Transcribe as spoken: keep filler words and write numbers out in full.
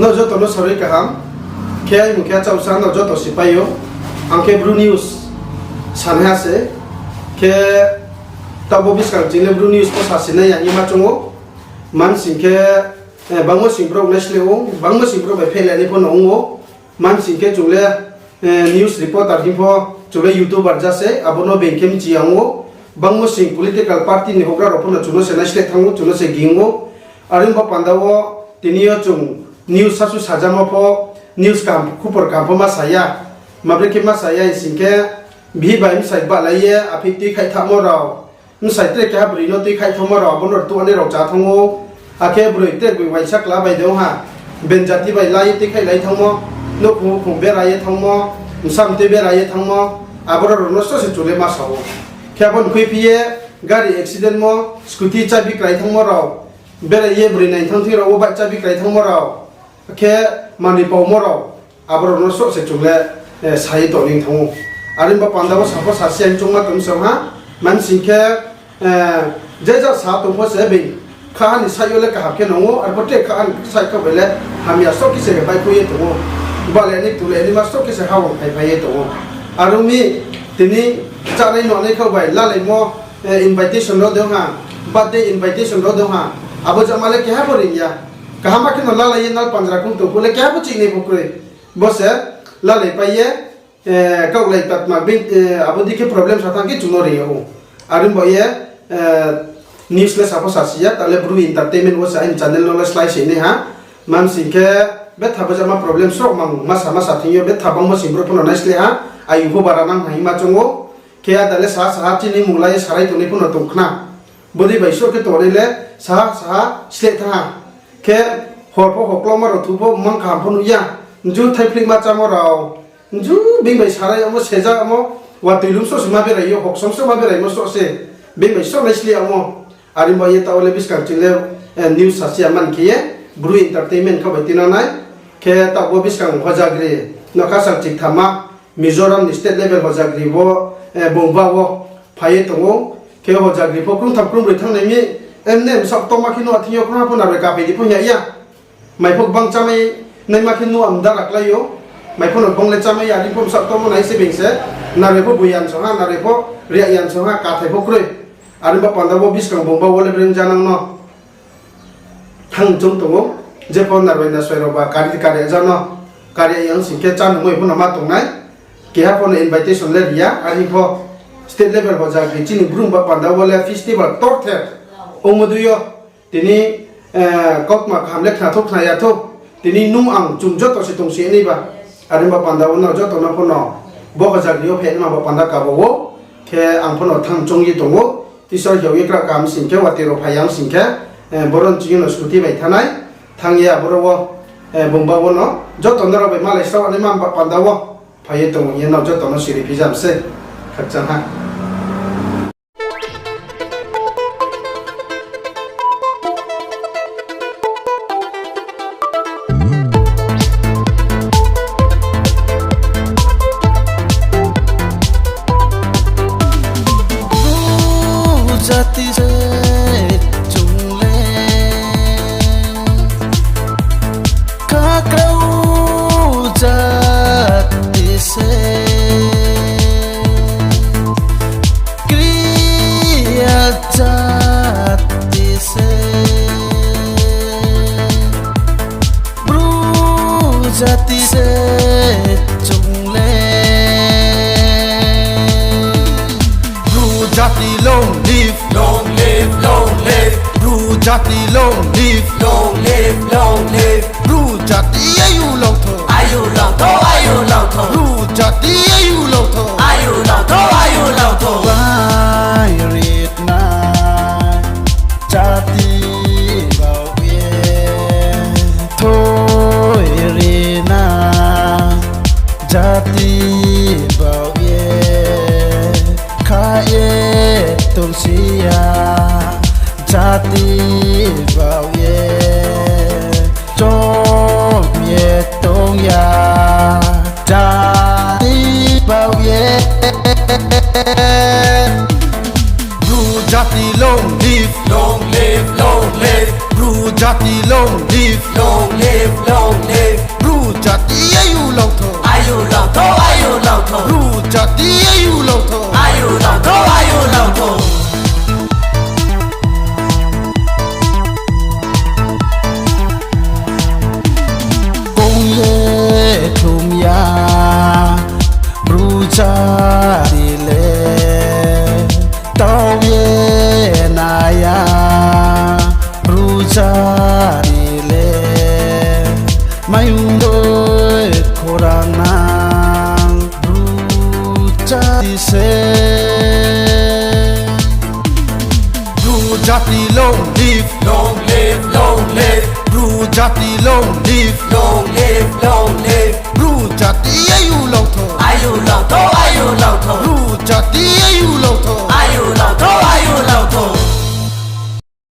No joto no sarui kaham. Khe aimung khe Achaosa, no joto si pai ou. Ang khe Bru News sanaiha se. Khe taoh bo buskang ching le Bru News pho sa si nai ya hingma choung ou. Mansing khe, eh, bangmo sing brouh naisleh ou, bangmo sing brouh bai phehlai nai pho no ong ou. Mansing khe chung le, eh, news reporter hing pho, chung le YouTuber ja se, abo no being khe mchi ya ong ou. Bangmo sing political party ni houhgra rao pho no chung no se naisleh thanng ou, chung no se ging ou. Are ong ba panda wo tini yo chung news sasu sajamo pho, news kaham, khupor kaham pho ma sa ya. Ma bre khe ma sa ya hing sing khe, bihih bai bsai bahlai ye aphi tuikhaih thamo rao, bsai tre keha broi no tuikhaih thanngmo rao, abo no rtuh anai rao chá thanng ou. Akhe broi tre broi uaingsa kla bai de ong ha, ben jati bai la ye tuikhaihlai thanngmo, nouhkhong nouhkhong bera ye thanngmo, bsa mtui bera ye thanngmo, aboro rao no só se chung le ma sa ou. Khe abo ni khuiphi ye gari accidentmo, scooty chabi krai thanngmo rao, berai ye broi naini thanng thing rao wo bike chabi krai thanngmo rao, khe manoi paumo rao, abo rao no só se chung le, eh, sa ye tong ni thanng ou. Are ong ba panda wo sa pho sa si ya hing choungma tong mi se ong ha, mansing khe, eh, je ja sa tong pho se being khaha ni side yo le kaham khe nung ou, arphuh tre khaha ni side kha bai le hamya só khe se baihkhouh ye tong ou. Bahlai ni tulai ni ma só khe se ha wo phaiphai ye tong ou. Are ong mi tini chánai nuhnai kha bai lalaimo, eh, invitation rao de ong ha, birthday invitation rao de ong ha, abo jama le keha pho ring ya. Kaham khe no lalai ye nal panjra khong tong phuh le keha pho chihnai pho kroi. Bo se lalaipai ye, eh, kaohlai tatma, eh, abo dei khe problem sa thanng khe chung no ring yag ou. Are ong ba ye, eh, news le sa pho sa si ya, taoh le Bru Entertainment wo se aini channel no le slái se nai ha. Mansing khe betha bojama problem sroh mang masa masa thing yo betha bangmo sing brouh pho no naisleh ha, ayu pho bara nang ha hingma choung ou. Khe ada le saha saha chini mung la ye sarai tongnai pho no tong khna. Bodei bai sroh khe tongnai le saha saha sleh thanng ha. Khe hor pho hoklomo rao thu pho mang kaham pho nuh ya. Ju thaiphlihma chámo rao, ju being bai sarai yagmo, seja yagmo, watoi lum sroh se ma berai yo, hoksom sroh ma beraimo sroh se, being bai sroh naisleh yagmo. Are ong ba ye taoh wo le buskang ching le, eh, news sa si ya man khe ye, Bru Entertainment kha bai tinang nai. Khe taoh bo buskang hojagri, nokha sal chikthama, Mizoram ni state level hojagri wo, eh, bungba wo phai ye tong ou. Khe hojagri pho krungtham krungbroi thanng nai mi, emne bsaoh ktorma khe no athing yo krungha pho narbai kapai di pho hing ya. Mai pho gbang chámai naima khe nuh amda raklai ou. Mai pho no gbang le chámai ya, are pho bsaoh ktormo nai se being se. Narbai pho boi yan song ha, narbai pho ria yan song ha, kathai pho kroi. Are ong ba panda wo buskang bungba wo le bring janang no thanng choung tong ou. Je pho narbai nasoi rao ba kari kari ja no, kari yang sing khe chánungmoi pho no ma tong nai. Keha pho no invitation le ri ya, are pho state level hojagri chini Bru ba panda wo le festival ktorther ongmo dei yo. Tini, eh, kautma kaham le khna thou khna ya thou. Tini nung ang chung joto se tong si nai ba. Are ong ba panda wo no joto no pho no bo hojagri yo phainaima ba panda kabo ou. Khe ang pho no thanng choung ye tong ou. Isor hiao ye kra kaham sing khe, watoi rao phai yang sing khe, eh, boro ni ching yo no scooty bai thanng nai. Thanng ye aboro wo, eh, bungba wo no joto nrao bai malai srao naima ba panda wo phai ye tong ye no joto no siri phijam se. Khakchang ha. Bru jati se chung le, khakrau jati se, kriya jati se. Bru jati se chung le. Bru jati long live, long live, long live. Bru jati long live, long live, long live. Bru jati ayu long thou, ayu long thou, ayu long thou. Bru jati ayu long thou, ayu long thou, ayu long thou. Bai rit nai jati bau ye, thoi ri nai jati bau ye, kha ye tong si ya jati bau ye, chom ye tong ya jati bau ye. Bru jati long live, long live, long live. Bru jati long live, long live, long live. Ari le mayung dei khorang nang Bru jati se. Bru jati long live, long live, long live. Bru jati long live.